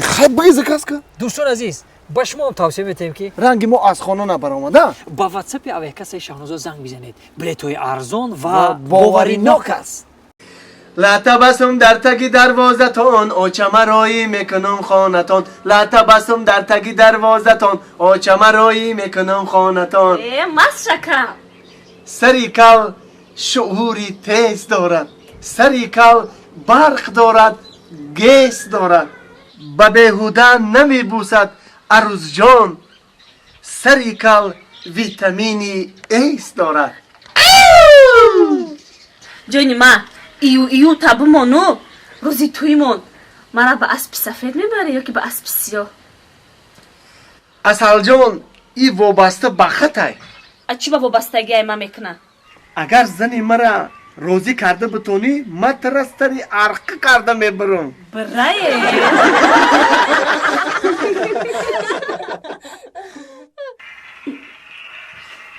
Хай бигӣ заказ кун. Дӯстон азиз, ба шумо ҳам тавсия метаҳем, ки ранги мо аз хона набаромада. Ба ватсапи авиакассаи Шаҳноза занг бизанед. Билетҳои арзон ва ва боваринок аст. Латабасум дар таги дарвозатон, очама роӣ мекунам хонатон. Латабасум дар таги дарвозатон, очама роӣ мекунам хонатон. Э, масшакам. Сари кал шуури тез дорад, сари кал барқ дорад, гес дорад, ба беҳуда намебусад арӯзҷон, сари кал витамини эс дорад. Ҷони ма, ию ию табумону рӯзи тӯймон мара ба аспи сафед мебарӣ ё ки ба аспи сиёҳ? Асалҷон, и вобаста ба хатай. А чӣ ба вобастагиай ма мекунам? Агар зани мара розӣ карда битонӣ, ма тара сари арқа карда мебарам. Бирае.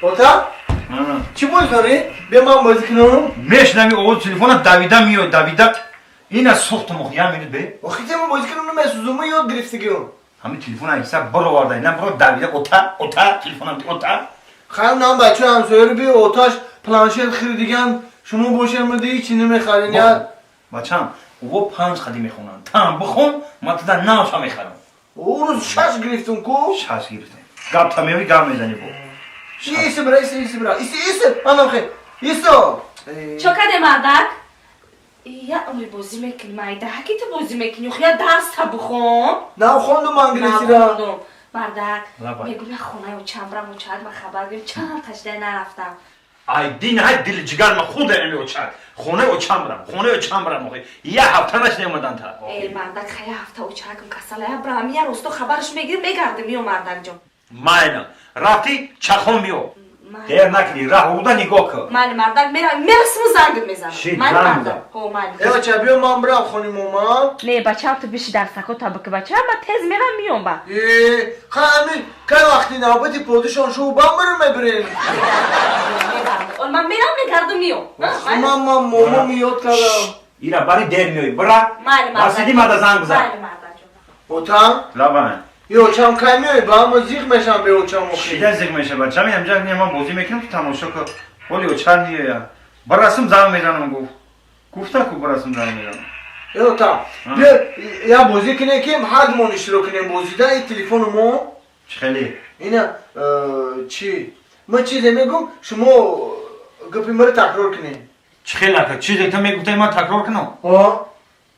Ота, чӣ бозӣ дорӣ? Бия, ман бозӣ кунам. Мешнави овози телефона, давида меояд, давида. Ина сӯхтум охи, як минут бе. Охи, ма бозӣ кунам, намесӯзум, ма ёд гирифтагиам. Ҳамин телефона ҳисаб бароварда, ина биро, давида ота, ота, телефонам ота. Хайр, нам бачаи ҳамсояро би, оташ планшет хиридиган, шумо бошем, ҳичи намехарин я. Бачам, ӯ панҷ қади мехонанд, там бихон, ман туда навша мехарам. Ӯ рӯз шаш гирифтум ку. Шаш гирифтем, гап та меои, гап мезани бо. Иси бира, иси, иси бира, иси, иси, манам хе исо. Чо каде, мардак? Я умри бозӣ мекунӣ, майда ҳаки ту бозӣ мекунӣ, охи я дарс та бихон. Нав хондум англисира. Нахондум. Мардак, Лабай. мегум, я хонаи очам брам, очак ма хабар гирем, чанд ташдай нарафтам. Ай дин ҳай дили ҷигар ма худа ами очак, хонаи очам брам, хонаи очам брам, охи я ҳафта нашнеомадан та. Э, мардак, хая ҳафта очакам касала, я брам, я росто хабараш мегирим, мегардим, ё мардакҷон. Майна, рафтӣ, чахон биё, дер накунӣ, раҳ уда нигоҳ кун. Майли, мардак, мерам, мерасиму зангит мезанам. Шит, майли. занг Мардак. бизан. Ҳо, майли. Э, оча, биё, ман бирам хони мома. Не, бачаам, ту биши, дарсако табаки, бачаам, ма тез мерам, миём ба. Э, ха, ами кай вақти навбати подишон шоу бам бирем, мебирем. Ман мерам, мегардум, миём. Ман момам ёд кардам. Ира бари, дер меои, бира. Майли, мардак. Расидӣ, мада занг бизан. Майли, мардакҷон. Отам. Лабай. Ё, очам, кай меои? Ба ма зиқ мешам бе очам охи. Шида зиқ меша, бачам, инамҷа не, ман бозӣ мекунам, ту тамошо кун. Ҳоли очар меоя, бирасим, занг мезанам, гуфт, гуфта ку, бирасим, занг мезанам. Э, отам, биё, я бозӣ кунем, ки ҳардумон иштирок кунем бозида, и телефону мо. Чӣ хеле? Ина чӣ, ман чизе мегум, шумо гапи маро такрор кунед. Чӣ хеле, ака, чизе ту мегуфтай, ман такрор кунам? О.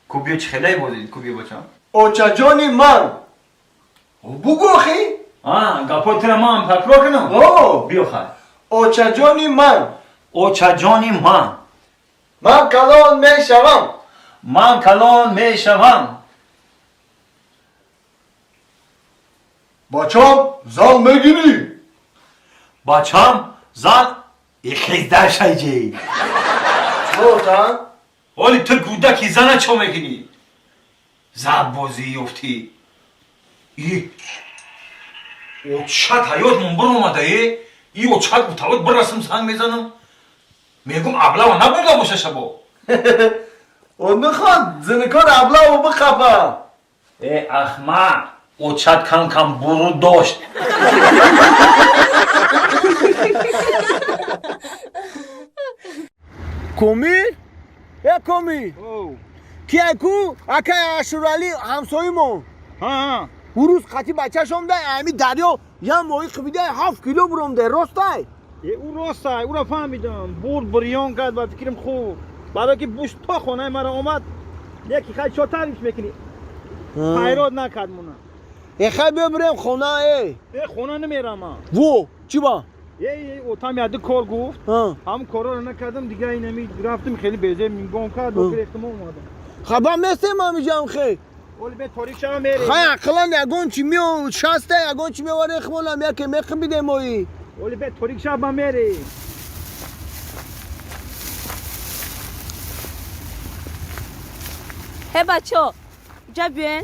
Ку биё, чӣ хеле бозӣ ку, биё, бачам. Очаҷони ман, бугӯ охи. А гапои тура ман такрор кунам? О. Биё, хай. Очаҷони ман. Очаҷони ман. Ман калон мешавам. Ман калон мешавам. Бачам, зан мегирӣ? Бачам, зан ихиздашайҷи. Отам. Ҳоли ту кӯдаки, зана чо мекунӣ? Заббозӣ ёфтӣ. И очат ҳаётмон биромада. Е, и очат гуфтавод, бирасим, занг мезанам, мегум, аблава набурда боша шабо. Мехоҳад зинакор аблаву бихапа. Э, ахмақ, очат кам кам буруд дошт. Комил, э, Комил, ки ку акай Ашуралӣ ҳамсоимон ӯ рӯз қати бачаш омда, ами дарё як моҳи қибида 7 кило буромда, ростай? Ӯ ростай, ӯро фаҳмидам, бурд, бирён кард, ба фикрам хуб, барое ки буш то хонаи маро омад, яки хай чо тариф мекунӣ, хайрот накард мона. Э, хай, биё, бирем хона, э. Э, хона намерам ман. Во, чӣ ба? Э, отам яду кор гуфт, ҳам корро накардам, дига инами рафтим, хеле безе мингон кард, гирифтам, омадам. Хаба местем ҳамиҷам, хе. Оли бе торик шава, мерем. Хай, ақлан ягон чи мио шаста, ягон чи меоварем, хмолам яке мехибидем мои. Оли бе торик шава, мерем. Ҳе, бачо, ҷа биёен.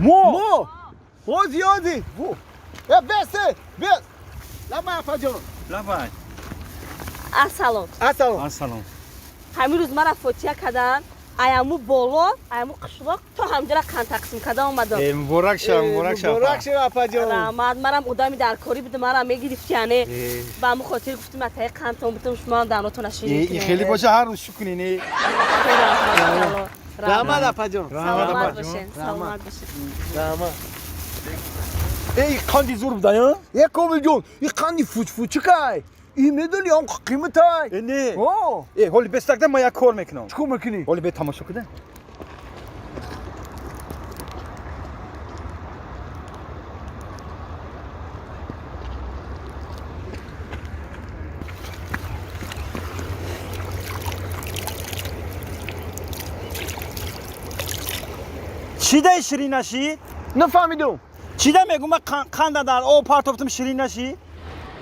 Мо мо ҳози ҳози, э, бесе бес, лабай, апаҷон. Лабай. Ассалом. Ассалом. Ассалом. Ҳамин рӯз мара фотиҳа карданд. Аяму боло, аяму қишлоқ то ҳамҷара қанд тақсим карда омадам. Муборак шав, муборак шав. Муборак шав, апаҷон. Раҳмат, марам одами даркорӣ будам, марам мегирифти, яъне ба ҳамун хотир гуфтим атаи қандтон бутам, шумоам данотона ширин Ин хеле боша, ҳар рӯз шукр кунӣ. Раҳмат, апаҷон. Саломат бошен, саломат бошен. Раҳмат. Эй, қанди зур буда, я? Е, Комилҷон, и қанди фучфучикай. И медони он қиматай. Э, не. О, Э, ҳоли бестакда ман як кор мекунам. чӣ кор мекунӣ? Ҳоли бе тамошо куда. Чӣ дай ширин нашид? Нафаҳмидум. Чӣ да мегӯм, ман қанда дар об партофтам, ширин нашид?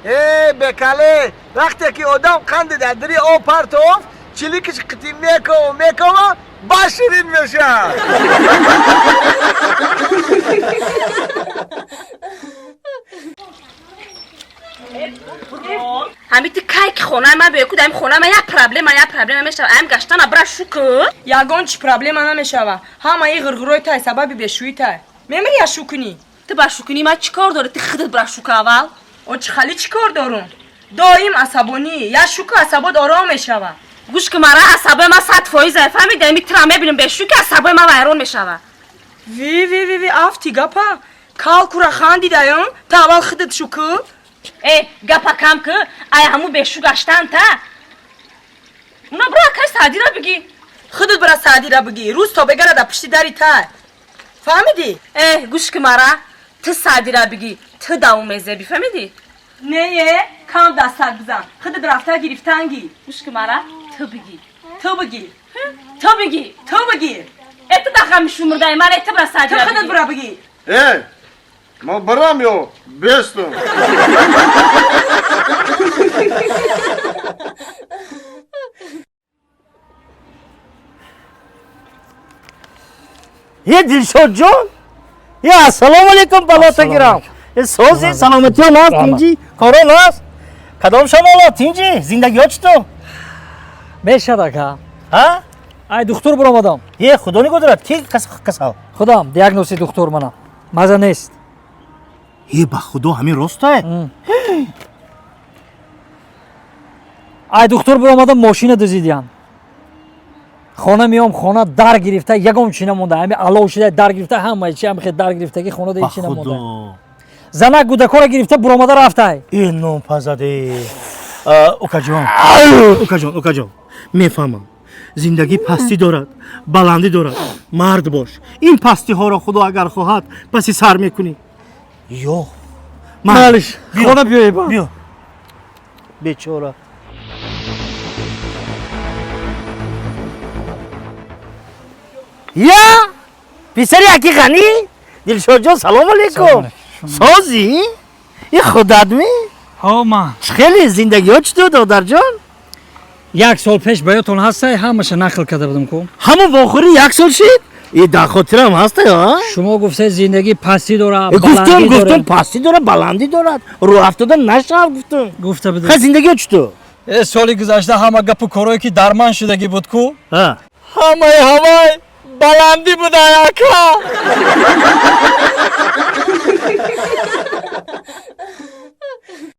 Э, бекале, вақте ки одам қанди дар дари об партофт, чиликиш қити мекова, мекова, ба ширин мешавад. Ҳамин ти кай ки хонаи ман биёй ку, дар ин хонаи ман як проблема, як проблема мешава. Аям гаштана бира шу ку. Ягон чӣ проблема намешава. Ҳамаи ғирғирои тай сабаби бешӯӣ тай. Мемири я шу кунӣ? Ту ба шукунӣ ман чӣ кор дорӣ? Ту худат бира шу ку аввал. О, чӣ хали чӣ кор дорум? Доим асабонӣ. Я шу ку, асабот ором мешава. Гӯш ки мара, асабои ман 100%. Фаҳмиди? Ами тира мебинам бешу ки асабои ман вайрон мешава. Ви ви ви ви, афти гапа. Кал кура хандидаён, та аввал худат шу ку. Э, гапа кам ку, ай ҳаму бешу гаштан та. Уна бира кай Саъдира бигӣ. Худат бира Саъдира бигӣ. Рӯз то бегара дар пишти дари тай. Фаҳмидӣ? Э, гӯш ки мара, ту Саъдира бигӣ, ту давом мезебӣ, фаҳмидӣ? Нее, кам дастак бизан. Худат рафта гирифтангӣ. Гӯш ки мара, ту бигӣ. Ту бигӣ. Ту бигӣ. Ту бигӣ. Э, ту дахами шумурдаи ман, э, ту бира Ту Саъдира худат бигӣ. бира бигӣ. Э, ма барам ё бестум. Е, Дилшодҷон, е, ассалому алайкум, балота гирам. Е, сози, саломатиён аст, тинҷи, корон аст, кадом шамоло, тинҷи, зиндагиҳо чӣ ту? Мешад, ака. А? Ай духтур буромадам. Е, худо нигоҳ дорад, ки касал? Худам диагнози духтур манам, маза нест. Е, ба худо, ҳамин ростае? Ай духтур буромадам, мошина дузидиям. Хона меом, хона дар гирифта, ягон чи намонда. Ҳами алов шида, дар гирифта, ҳамаи чи ҳам хел дар гирифтаги, хонада Ба ҳечи намонда. худо. Занак гудакора гирифта буромада рафтай. Е, нонпазаде, укаҷон, укаҷон, укаҷон, мефаҳмам, зиндагӣ пастӣ дорад, баландӣ дорад. Мард бош, ин пастиҳоро худо агар хоҳад, паси сар мекунӣ. Ё Малиш, хона биёй ба. Биё, бечора. Я писари аки Ғанӣ, Дилшодҷон, салому алайкум, созӣ? И худатми? Ҳо, ман. Чӣ хеле зиндагиҳо чӣ ту, додарҷон? Як сол пеш ба ёдтон ҳастай, ҳамаша нақл карда будам ку. Ҳамон вохӯрӣ як сол шид? И дар хотирам ҳастай, а? Шумо гуфтед, зиндагӣ пастӣ дора, Э, гуфтум, баландӣ гуфтум, дора. Пастӣ дорад, баландӣ дорад, рӯ афтода нашав, гуфтум. Гуфта будед. Ха, зиндагиҳо чӣ ту? Э, соли гузашта ҳама гапу корое ки дар ман шудагӣ буд ку, Ҳа. ҳамаи ҳамай баландӣ будай, ака.